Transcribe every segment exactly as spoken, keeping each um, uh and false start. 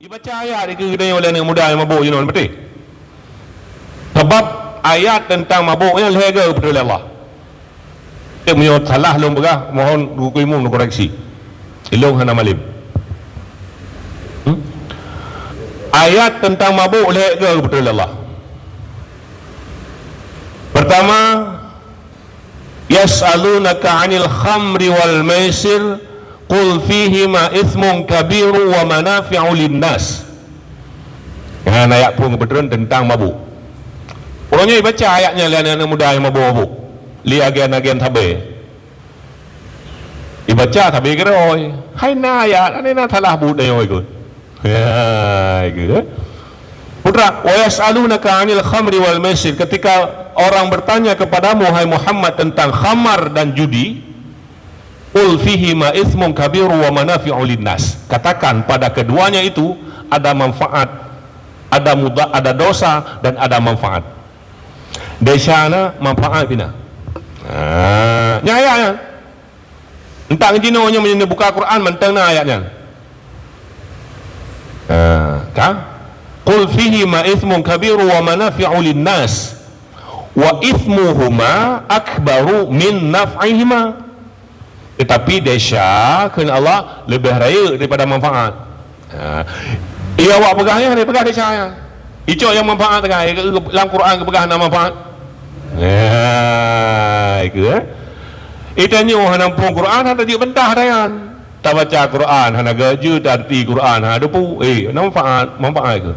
Ibaca ayat dikeue geutanyoe lé aneuk muda nyang mabôk jinoe, beutôi? Sabab ayat teuntang mabôk nyan lhèe goe geupeutreun lé Allah. Meunyoe salah lôn peugah, mohon geuku imum neukoreksi. Ilôn hana malém. Hmm? Ayat teuntang mabôk lhèe goe geupeutreun lé Allah. Pertama, "Yas'alunaka 'anil khamri wal maisir, qul fihima itsmun kabiru wa manafi'u linnas." Nyan ayat phôn geupeutreun teuntang mabôk. Uroe nyoe ibaca ayat nyan lé aneuk-aneuk muda nyang mabôk-mabôk, lé agen-agen sabe. Ibaca sabe keudroe. Hai na ayat, hana na salah buet tanyoe ikôt. Ya, ikôt, eh. Putra, "Wa yas'alunaka 'anil khamri wal maisir." Ketika orang bertanya kepadamu, hai Muhammad, tentang khamar dan judi, "Qul fihima itsmun kabiru wa manafi'u linnas." Katakan, pada keduanya itu ada manfaat, ada muda-, ada dosa dan ada manfaat. Desya na, manfaat pih na. Ha, nyan ayat nyan. Entak jinoe nyoe meunyoe buka Quran mantong na ayat nyan. Ha, ka? "Qul fihima itsmun kabiru wa manafi'u linnas, wa itsmuhuma akbaru min naf'ihima." Tetapi desya, kheun Allah, leubeh rayeuk daripada manfaat. Ha. Iya awak peugah nyan, dia peugah desya nyan. Icok nyang manfaat teuka, lam Quran geupeugah hana manfaat. Ha, ikôt, eh. Itanyoe hana muphom Quran, hana jeuet bantah ata nyan. Tabaca Quran, hana geujeut arti Quran, hana teupeue. Eh, hana manfaat, manfaat ikôt.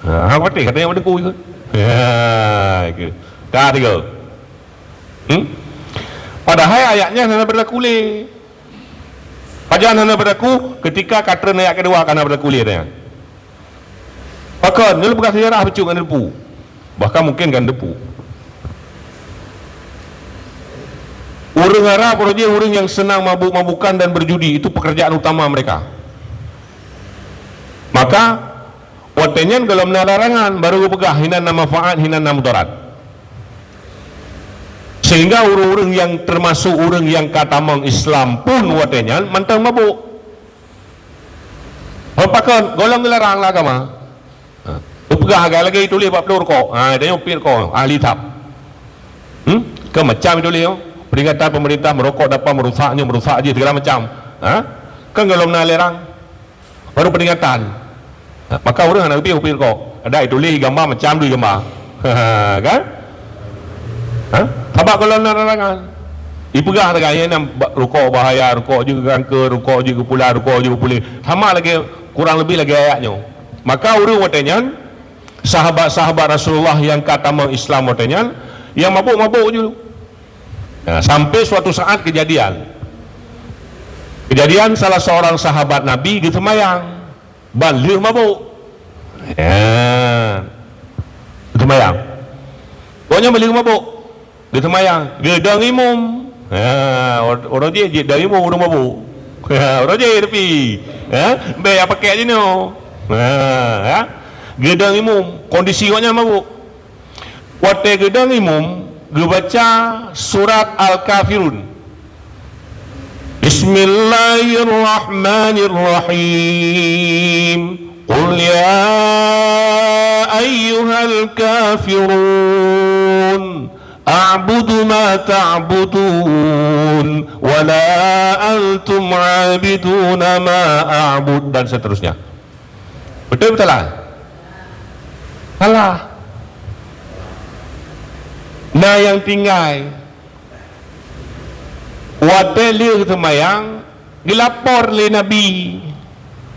Ha, hana patéh kata nyang meudengku ikôt. Ha, ikôt. Ka tiga. Hmm? Padahai ayat nyan hana beulaku lé. Pajan hana beulaku, ketika ka treun ayat keudua ka hana beulaku lé nyan. Pakon, nyoe peugah seujarah bacut ngon teupeue. Bahkan mungkin kan teupeue. Ureuëng Arab uroe jih ureuëng nyang seunang mabuk-mabukan dan berjudi, itu pekerjaan utama mereka. Maka, watée nyan gohlom na larangan, baru geupeugah hinan na manfaat, hinan na mudarat. Sehingga ureuëng-ureuëng nyang teumasok ureuëng nyang ka tamong Islam pun watée nyan mantong mabuk. Pakon, gohlom geularang lé agama. Ha. Geupeugah lagée-lagée ituléh bak ploh rukok. Ha, tanyoe pih rukok, ahli kitab. Hmm? Kan macam ituléh, oh. Peringatan pemerintah merokok dapat merusak nyoe, merusak jih, segala macam. Ha? Kan gohlom na larang. Baru peringatan. Ha, maka ureuëng hana geupiôh pih rukok. Ada ituléh gamba macam dui gamba. Kan? Ha? Sabab gohlom na larangan. Ipeugah lagée nyan, ba-, rukok bahaya, rukok jeuet keu kanker, rukok jeuet keu pula, rukok jeuet keu puléh. Sama lagée, kurang lebih lagée ayat nyoe. Maka ureuëng watée nyan, sahabat-sahabat Rasulullah nyang ka tamong Islam watée nyan, nyang mabuk-mabuk ju. Nah, sampai suatu saat kejadian. Kejadian salah seorang sahabat Nabi geuseumayang ban lheueh mabuk. Ya. Geuseumayang. Pokoknya ban lheueh mabuk. Geuseumayang, geudong imum. Ha, uroe jih jidong imum ureuëng mabuk. Ha, uroe jih tapi. Ha, bèk ya pakai jinoe. Ha, ha. Geudong imum, kondisi gobnyan mabuk. Watée geudong imum, geubaca surat Al-Kafirun. Bismillahirrahmanirrahim. Qul ya ayyuhal kafirun. A'budu ma ta'budun. Wa la antum 'abiduna ma a'bud. Dan seterusnya. Betul betul lah? Salah. Nah, nyang tinggai. Watée lheueh seumayang, geulapor lé Nabi.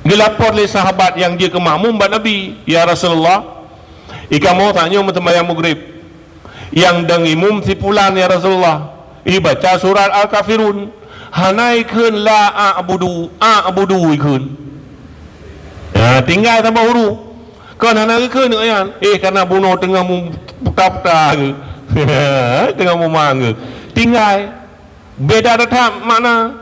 Geulapor lé sahabat nyang jeuet keu makmum bak Nabi, "Ya Rasulullah, i kamoe tanyoe meuseumayang Maghrib. Nyang dong imum si pulan, ya Rasulullah, ibaca surat Al-Kafirun. Hana ikheun la a'budu, a'budu ikheun." Nah, tinggai saboh huruf. Kon hana geukheun nyan. Eh, kana bunoe teungoh muputa-puta geuh. Teungoh mumang geuh. Tinggai. Beda that makna.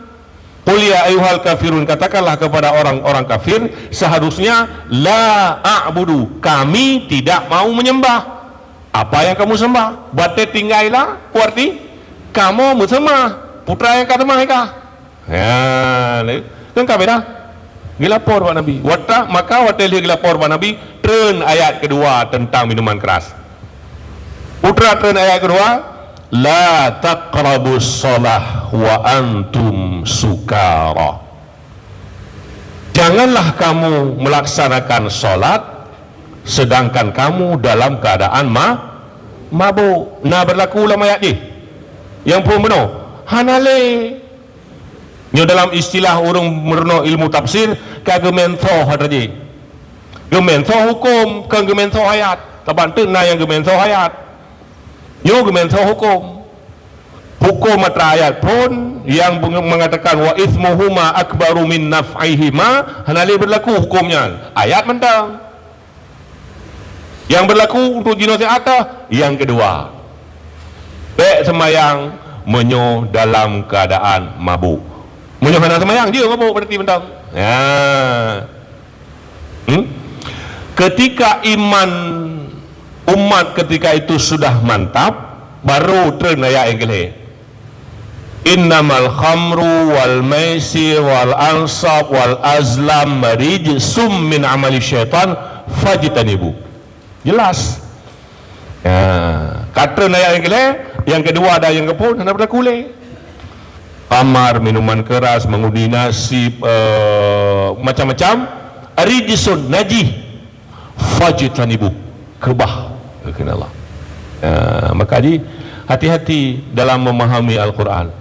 "Qul ya ayyuhal kafirun," katakanlah kepada orang-orang kafir, seharusnya, "La a'budu," kami tidak mau menyembah apa yang kamu sembah. Watée tinggai la, berarti kamoe meuseumah, putra nyang ka seumah ka. Ya, kan ka beda. Geulapor bak Nabi. Watèe, maka watèe lheueh geulapor bak Nabi, treun ayat keudua teuntang minuman keras. Peue treun ayat keudua, "La taqrabus shalah wa antum sukara." Janganlah kamu melaksanakan salat sedangkan kamu dalam keadaan ma-, mabuk. Na berlaku lam ayat jih? Nyang phôn bunoe? Hana lé. Nyoe dalam istilah ureuëng meurunoe ilmu tafsir, ka geumeunsoh atra jih. Geumeunsoh huköm, kon geumeunsoh ayat. Saban teuk na nyang geumeunsoh ayat. Nyoe geumeunsoh huköm. Huköm atra ayat phôn nyang mengatakan, "Wa itsmuhuma akbaru min naf'ihima," hana lé berlaku huköm nyan. Ayat mantong. Nyang berlaku untuk jinoe siat teuh, nyang keudua, bèk seumayang meunyoe dalam keuadaan mabuk. Meunyoe hana seumayang, jeuet mabuk, berarti mantong. Ya. Hmm? Ketika iman umat ketika itu sudah mantap, baru treun ayat nyang keu lhèe. "Innamal khamru wal maisir wal ansab wal azlam rijsum min amali syaitan fajtanibu." Jelas. Ya, ka treun ayat nyang keu lhèe, nyang keudua dan nyang keu phôn hana berlaku lé. Khamar, minuman keras, mengundi nasib, eh, macam-macam, rijsun, najih, fajtanibu, keubah, kheun Allah. Ya, maka jih, hati-hati dalam memahami Al-Quran.